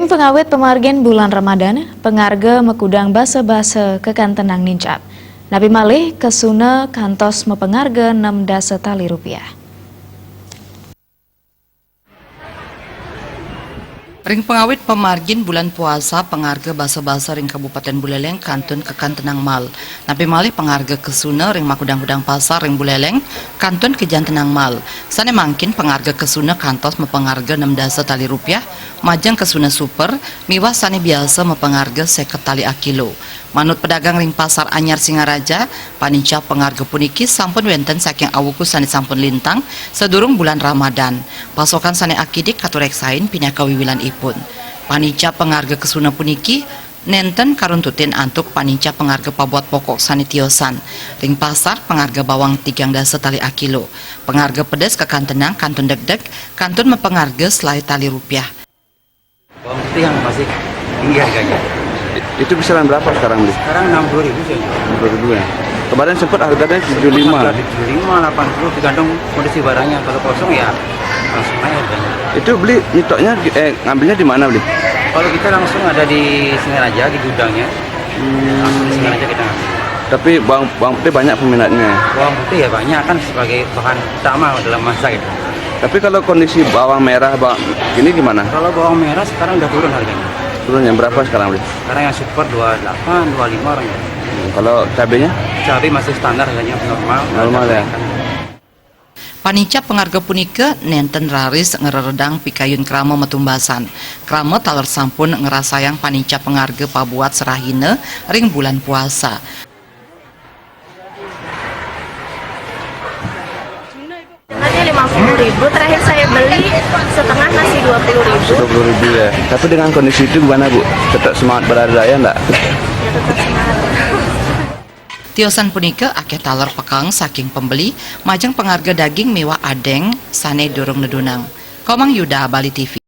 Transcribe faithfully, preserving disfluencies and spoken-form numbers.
Pangawit pamargin bulan Ramadan, pangarga makudang basa-basa kakantenang nincap. Napi malih kesuna kantos mapangarga enam dasa tali rupiah. Ring pangawit pamargin bulan puasa, pangarga basa-basa ring Kabupaten Buleleng kantun kakantenang mal. Napi malih pangarga kesuna ring makudang-kudang pasar ring Buleleng kantun kajantenang mal. Sane mangkin pangarga kesuna kantos mapangarga enam dasa tali rupiah, majeng kesuna super, miwah sane biasa mapangarga seket tali akilo. Manut pedagang ring Pasar Anyar Singaraja, panincap pangarga puniki sampun wenten saking awuku sane sampun lintang sadurung bulan Ramadan. Pasokan sane akidik katureksain pinaka wiwilanipun. Panincap pangarga kesuna puniki nenten karuntutin antuk panincap pangarga pabuat pokok sane tiosan. Ring pasar, pangarga bawang tigang dasa tali akilo. Pangarga pedes kakantenang kantun degdeg, kantun mapangarga selae tali rupiah. Bawang putih yang masih tinggi harganya. Itu kisaran berapa sekarang, Bli? Sekarang enam puluh ribu saya jual. Enam puluh ribu ya. Kemarin sempat harganya tujuh lima. Harga tujuh lima, delapan puluh, tergantung kondisi barangnya. Kalau kosong ya langsung naik harganya. Itu Bli nyetoknya, eh, ngambilnya di mana, Bli? Kalau kita langsung ada di Singaraja, di gudangnya. Hmm. Langsung di Singaraja kita ngambil. Tapi bawang, bawang putih banyak peminatnya. Bawang putih ya banyak, kan sebagai bahan utama dalam masak gitu. Tapi kalau kondisi bawang merah, bawang ini gimana? Kalau bawang merah sekarang udah turun harganya. Turunnya berapa sekarang, Bli? Sekarang yang super dua delapan, dua lima orang ya. Hmm, kalau cabenya? Cabai masih standar harganya, normal. Normal ya. Panincap pangarga punika nenten raris ngreredang pikayun krama matumbasan. Krama taler sampun ngrasayang panincap pangarga pabuat serahina ring bulan puasa. Harganya lima puluh ribu, terakhir saya beli setengah masih dua puluh ribu. Dua puluh ribu ya. Tapi dengan kondisi itu gimana, Bu? Tetap semangat berhari raya ndak? Ya, tetap semangat. Tiosan punika akeh taler pekeng saking pembeli, majeng pangarga daging miwah adeng sane durung nedunang. Komang Yuda, Bali T V.